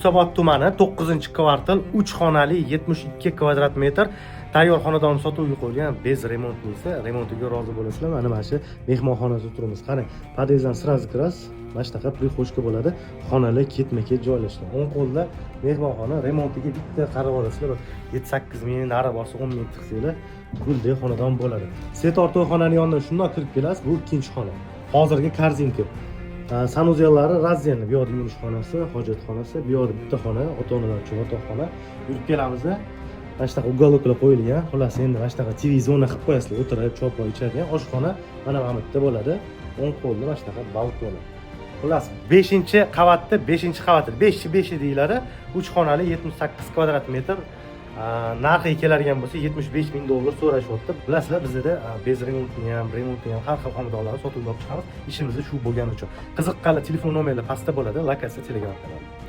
Yunusobod tumani, 9-kvartal, 3 xonali, 72 kvadrat metr tayyor xonadon sotuvga qo'yilgan, без ремонтный si, remontiga rozi bo'lasizlar. Mana shu mehmonxonasida turibmiz. Qarang, podyezddan сразу kirasiz, mana shunaqa прихожка bo'ladi, xonalar ketma ket joylashgan. O'ng qo'lda mehmonxona, remontiga bitta qarab olasizlar, bir 7-8 ming, nari borsa 10 ming tiqsanglar, guldek xonadon bo'ladi. Setor to'yxonani yonidan shundoq kirib kelasiz, bu ikkinchi xona, hozirgi korzinka. Санузел lari раздельный, bu yoqda yuvinish xonasi, hojatxonasi, bu yoqda bitta xona, ota onalar uchun yotoqxona. Yurib kelamiz, mana shunaqa уголок lar qo'yilgan. Xullas, endi mana shunaqa TV zona qilib qo'yasizlar, o'tirib choy poy ichadigan. Oshxona mana bu yerda bo'ladi, o'ng qo'lda mana shunaqa balkoni. Xullas, beshinchi qavatda, beshinchi qavatda, beshchi beshi deyiladi. Uch xonali, 78 kvadrat metr. Narxiga keladigan bo'lsa, 75 ming dollar so'rashyapti. Bilasizlar, bizada без remontni ham, remontni ham, har xil xonadonlarni sotuvga olib chiqamiz, ishimiz shu bo'lgani uchun. Qiziqqanlar telefon nomerlar pastda bo'ladi, lokatsiya Telegram kanalida.